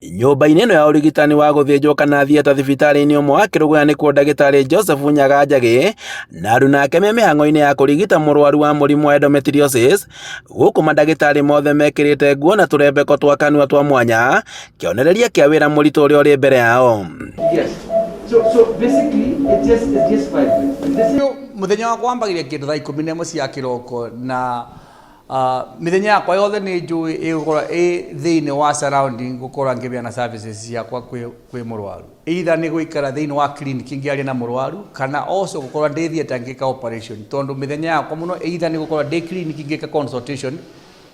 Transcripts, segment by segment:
Nyũmba-inĩ ĩno ya ũrigitani wa gũthĩnjwo kana theatre thibitarĩ-inĩ ũmwe wa Kĩrũgũya nĩkuo ndagĩtarĩ Joseph Nyaga Njagĩ na aruna ake me mĩhang'o-inĩ ya kũrigita mũrwaru wa mũrimũ wa endometriosis, gũkũ mandagĩtarĩ mothe mekĩrĩte nguo na tũrembeko twa kanua twa mwanya, kĩonereria kĩa wĩra mũritũ ũrĩa ũrĩ mbere yao. Yes. So basically, it just vibrates. And this is Mũthenya wakwa wambagĩrĩria kĩndũ thaa 11 cia kĩroko, na mĩthenya yakwa yothe nĩ njũĩ ĩgũkorwo ĩ thĩinĩ wa surrounding gũkorwo ngĩbeana services ciakwa kwĩ mũrwaru, either nĩ gũikara thĩinĩ wa clinic ngĩaria na mũrwaru, kana also gũkorwo ndĩ theatre ngĩka operation, tondũ mĩthenya yakwa mũno either nĩ gũkorwo ndĩ clinic ngĩka consultation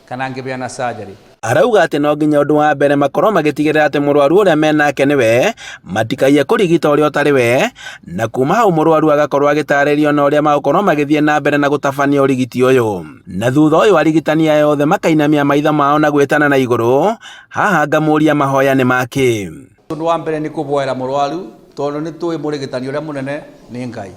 kana ngĩbeana surgery. Arauga atĩ no nginya ũndũ wa mbere makorwo magĩtigĩrĩra atĩ mũrwaru ũrĩa menake nĩwe, matikaiye kũrigita ũrĩa ũtarĩ we, na kuma hau mũrwaru agakorwo agĩtarĩrio na ũrĩa magũkorwo magĩthiĩ na mbere na gũtabania ũrigiti ũyũ. Na thutha ũyũ arigitani aya othe makainamia maitho mao na gwĩtana na igũrũ, haha ngamũria mahoya nĩ makĩ. Ũndũ wa mbere nĩ kũvoera mũrwaru, tondũ nĩ tũĩ mũrigitani ũrĩa mũnene nĩ Ngai.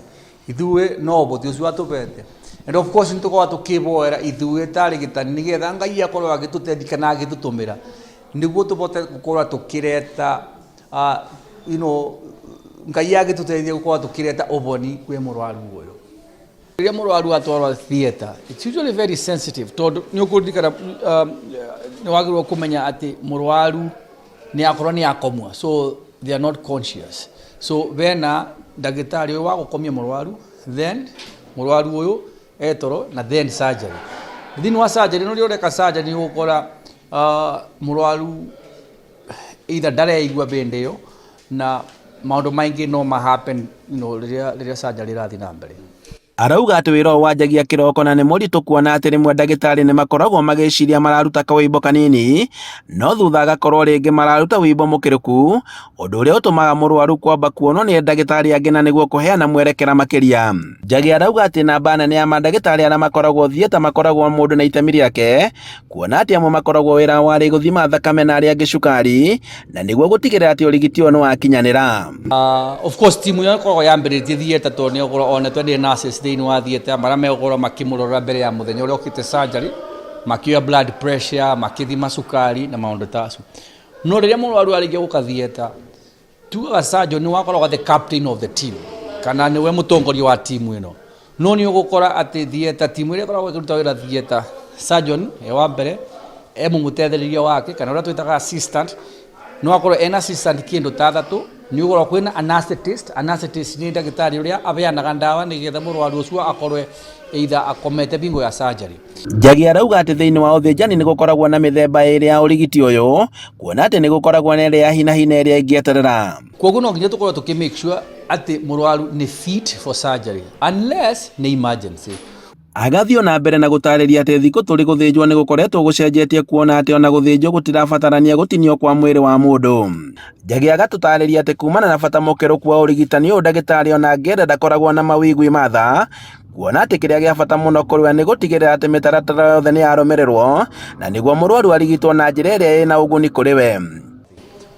Ithuĩ no ũhoti ũcio atũbete, and of course nĩ tũkoragwo tũkĩvoera ithuĩ ta arigitani nĩgetha Ngai akorwo agĩtũteithia kana agĩtũtũmĩra nĩguo tũbote gũkorwo tũkĩreta Ngai agĩtũteithia gũkorwo tũkĩreta ũboni kwĩ mũrwaru ũyũ. Rĩrĩa mũrwaru atwarwo theatre, it's usually very sensitive, tondũ nĩ ũkũririkana nĩ wagĩrĩirwo kũmenya atĩ mũrwaru nĩ akorwo nĩ akomwa, so they are not conscious. So bena ndagĩtarĩ ũyũ wa gũkomia mũrwaru, then mũrwaru ũyũ etoro, na then surgery. Thĩinĩ wa surgery, no rĩrĩa ũreka surgery, nĩ ũgũkora mũrwaru either ndareigua hĩndĩ ĩyo, na maũndũ maingĩ no ma happen rĩrĩa surgery ĩrathiĩ na mbere. Arauga atĩ wĩra ũyũ wanjagia kĩroko na nĩ mũritũ, kuona atĩ rĩmwe ndagĩtarĩ nĩ makoragwo magĩciria mararuta kawĩimbo kanini, no thutha agakorwo rĩngĩ mararuta wĩimbo mũkĩrũku, ũndũ ũrĩa ũtũmaga mũrwaru kwamba kuonwo nĩ ndagĩtarĩ angĩ na nĩguo kũheana mwerekera makĩria. Njagĩ arauga atĩ namba nene ya mandagĩtarĩ arĩa makoragwo theatre makoragwo mũndũ na itemi rĩake, kuona atĩ amwe makoragwo wĩra warĩ gũthima thakame na arĩa angĩ cukari, na nĩguo gũtigĩrĩra atĩ ũrigiti ũyũ nĩ wakinyanĩra. Of course timu ĩyo ĩkoragwo yambĩrĩtie theatre, tondũ nĩ ũkorwo onetwo nĩ nurses thĩinĩ wa theatre marĩa megũkorwo makĩmũrora mbere ya mũthenya ũrĩa ũkĩte surgery, makĩoya blood pressure, makĩthima cukari na maũndũ ta acio. No rĩrĩa mũrwaru arĩkia gũka theatre, tugaga surgeon nĩ wakoragwo the captain of the team, kana nĩwe mũtongoria wa timu ĩno. No nĩ ũgũkora atĩ theatre timu ĩrĩa ĩkoragwo ĩkĩruta wĩra theatre, surgeon e wa mbere, e mũmũteithĩrĩria wake kana ũrĩa twĩtaga assistant. No akorwo ena assistant kĩndũ ta athatũ. Nĩ ũgũkorwo kwĩna anesthetist. Anesthetist nĩ ndagĩtarĩ ũrĩa abeanaga ndawa nĩgetha mũrwaru ũcio akorwe either akomete bingo ya surgery. Njagi arauga atĩ thĩinĩ wa ũthĩnjani nĩ gũkoragwo na mĩthemba ĩrĩ ya ũrigiti ũyũ, kuona atĩ nĩ gũkoragwo na ĩrĩa ya hinahi na ĩrĩa ĩngĩeterera. Koguo no nginya tũkorwo tũkĩ make sure atĩ mũrwaru nĩ fit for surgery, unless nĩ emergency. Agathiĩ na mbere na gũtarĩria atĩ thikũ tũrĩ gũthĩnjwo nĩ gũkoretwo gũcenjetie, kuona atĩ ona gũthĩnjwo gũtirabatarania gũtinio kwa mwĩrĩ wa mũndũ. Njagi agatũtarĩria atĩ kumana na bata mũkĩrũku wa ũrigitani ũyũ, ndagĩtarĩ ona angĩenda ndakoragwo na mawĩgwi ma tha, kuona atĩ kĩrĩa gĩa bata mũno kũrĩ we nĩ gũtigĩrĩra atĩ mĩtaratara yothe nĩ yarũmĩrĩrwo na nĩguo mũrwaru arigitwo na njĩra ĩrĩa ĩna ũguni kũrĩ we.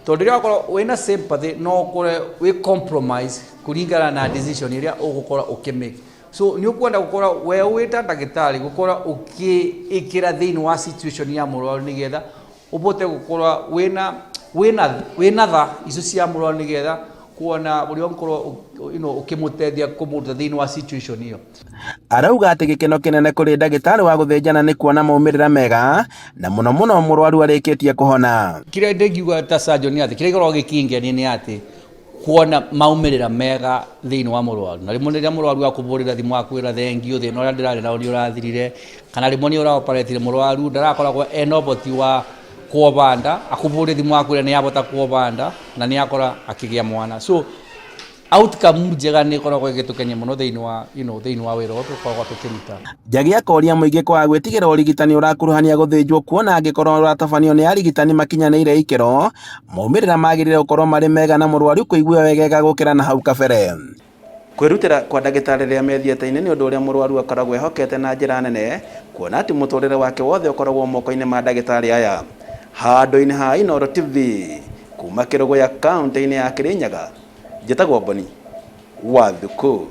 Tondũ rĩrĩa wakorwo wĩna sympathy, no ũkore wĩ compromise kũringana na decision ĩrĩa ũgũkorwo ũkĩmake. So nĩ ũkwenda gũkorwo we wĩ ta ndagĩtarĩ gũkorwo ũkĩĩkĩra thĩinĩ wa situation ya mũrwaru, nĩgetha ũbote gũkorwo wĩna tha icio cia mũrwaru, nĩgetha kuona ũrĩa ũngĩkorwo ũkĩmũteithia kũmũruta thĩinĩ wa situation ĩyo. Arauga atĩ gĩkeno kĩnene kũrĩ ndagĩtarĩ wa gũthĩnjana nĩ kuona maumĩrĩra mega, na mũno mũno mũrwaru arĩkĩtie kũhona. Kĩrĩa ndĩngiuga ta surgeon nĩ atĩ kĩrĩa gĩkoragwo gĩkĩngenia nĩ atĩ kuona maumĩrĩra mega thĩinĩ wa mũrwaru, na rĩmwe rĩrĩa mũrwaru akũbũrĩra thimũ akwĩra thengiũ, thĩna ũrĩa ndĩrarĩ nao nĩ ũrathirire, kana rĩmwe nĩ ũraoparetire mũrwaru ndarakoragwo ena ũhoti wa kuoba nda, akũbũrĩre thimũ akwĩra nĩ abota kuoba nda na nĩ akora akĩgĩa mwana. So outcome njega nĩ ĩkoragwo ĩgĩtũkenia mũno thĩinĩ wa wĩra ũyũ tũkoragwo tũkĩruta. Njagi akoria mũingĩ kwaga gwĩtigĩra ũrigitani ũrakuruhania gũthĩnjwo, kuona angĩkorwo ũratabanio nĩ arigitani makinyanĩire ikĩro, maumĩrĩra magĩrĩire gũkorwo marĩ mega na mũrwaru kũigua wegega gũkĩra na hau kabere. Kwĩrutĩra kwa ndagĩtarĩ rĩrĩa me theatre-inĩ nĩ ũndũ ũrĩa mũrwaru akoragwo ehokete na njĩra nene, kuona atĩ mũtũrĩre wake wothe ũkoragwo moko-inĩ ma ndagĩtarĩ aya. Handũ-inĩ ha Inooro TV, kuma Kĩrũgũya, kaũntĩ-inĩ ya Kĩrĩnyaga, njĩtagwo Boni wa Thuku.